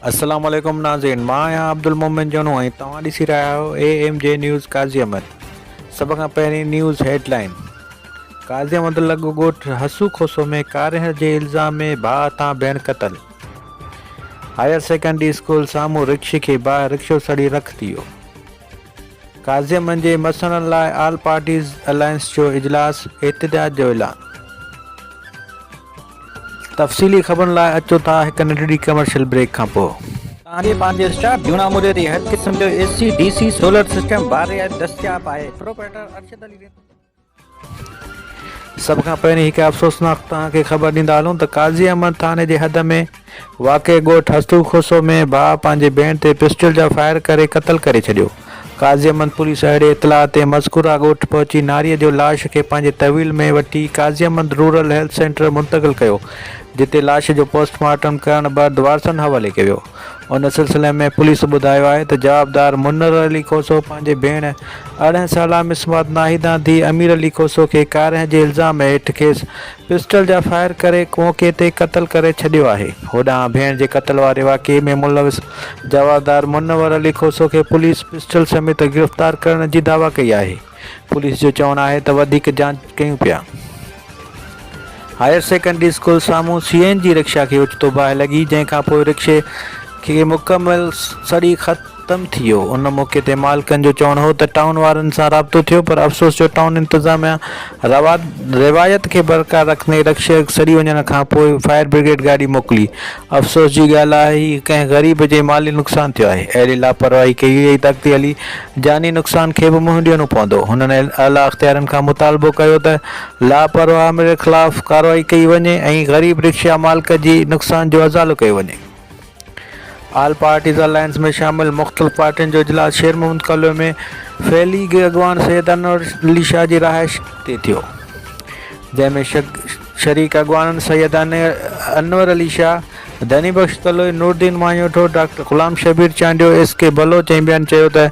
السلام عليڪم ناظرين مان آهيان عبدالمومن جونو ۽ توهان ڏسي رهيا آهيو A M J news Qazi Ahmed سڀ کان پهرين news head line Qazi Ahmed لڳ ڳوٺ حسو کوسو ۾ ڪارنهن جي الزام ۾ ڀاء هٿان ڀيڻ قتل هائير سيڪنڊري اسڪول سامهون رڪشي کي باهه رڪشو سڙي رک ٿي ويو قاضي احمد جي مسئلن لاء آل پارٽيز الائنس جو اجلاس احتجاج جو اعلان. تفصيلي خبرن لاء اچو ٿا هڪ ننڍڙي ڪمرشل بريڪ کان پوء. توهان جي پنهنجي اسٽاف جهونا موري تي هر قسم جو A C, D C, solar system بارعايت دستياب آهي. پروپرائيٽر ارشد علي رند. سڀ کان پهرين هڪ افسوسناڪ توهان کي خبر ڏيندا هلون ته قاضي احمد ٿاڻي جي حد ۾ واقع ڳوٺ هستو کوسو ۾ ڀاء پنهنجي ڀيڻ تي پسٽل جا فائر ڪري قتل ڪري ڇڏيو. قاضي احمد پوليس اهڙي اطلاع تي مذڪوره ڳوٺ پهچي ناريء جو لاش کي پنهنجي تحويل ۾ وٺي Qazi Ahmed rural health centre منتقل ڪيو جتي لاش جو پوسٽ مارٽم ڪرڻ بعد وارثن حوالي ڪيو ويو. ان سلسلي ۾ پوليس ٻڌايو آهي ته جوابدار منور علي کوسو پنهنجي ڀيڻ 18 سالا مسمات ناهيدان ڌيء امير علي کوسو کي ڪارنهن جي الزام هيٺ کيس پسٽل جا فائر ڪري موقعي تي قتل ڪري ڇڏيو آهي. هوڏانهن ڀيڻ جي قتل واري واقعي ۾ ملوث جوابدار منور علي کوسو کي پوليس پسٽل سميت گرفتار ڪرڻ جي دعويٰ ڪئي آهي. پوليس جو چوڻ آهي ته وڌيڪ جاچ ڪيون پيا. هائير سيڪنڊري اسڪول سامهون سي اين جي رڪشا کي اوچتو باهه لڳي جنهن کانپوء رڪشي کي مڪمل سڙي ختم ٿي ويو. ان موقعي تي مالڪن جو چوڻ هو ته ٽائون وارن سان رابطو ٿيو پر افسوس جو ٽائون انتظاميا روايت کي برقرار رکندي رڪشي سڙي وڃڻ کانپوء فائر برگيڊ گاڏي موڪلي افسوس جي ڳالهه آهي هي ڪنهن غريب جي مالي نقصان ٿيو آهي. اهڙي لاپرواهي ڪئي وئي ته اڳتي هلي جاني نقصان کي به منهن ڏيڻو پوندو. هنن اعليٰ اختيارين کان مطالبو ڪيو ته لاپرواهه عاملن خلاف ڪارروائي ڪئي وڃي ۽ غريب رڪشا مالڪ جي نقصان جو ازالو ڪيو وڃي. آل پارٽيز الائنس ۾ شامل مختلف پارٽين جو اجلاس شير محمد ڪلوئي ۾ فعلي اڳواڻ سيد انور علي شاهه جي رهائش تي ٿيو جنهن ۾ شريڪ اڳواڻن سيد انور علي شاهه، ڌني Bakhsh Kaloi, Nooruddin Manjotho, doctor Ghulam Shabbir Chandio, S K Baloch ۽ ٻين چيو ته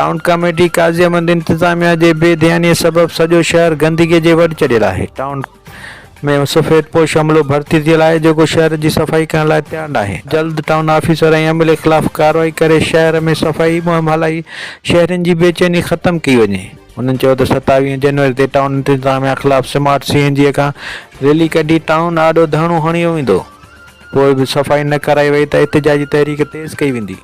ٽائون ڪميٽي قاضي احمد انتظاميا جي بي ڌياني سبب سڄو شهر گندگي جي وڍ چڙهيل آهي، ٽائون ۾ سفيد پوش عملو ڀرتي ٿيل آهي جيڪو شهر جي صفائي ڪرڻ لاء تيار ناهي، جلد ٽائون آفيسر ۽ عملي خلاف ڪارروائي ڪري شهر ۾ صفائي مهم هلائي شهرين جي بيچيني ختم ڪئي وڃي. هنن چيو ته 27 جنوري تي ٽائون انتظاميا خلاف سمارٽ سي اين جي کان ريلي ڪڍي ٽائون آڏو ڌرڻو هنيو ويندو، پوء به صفائي نه ڪرائي وئي ته احتجاجي تحريڪ تيز ڪئي ويندي.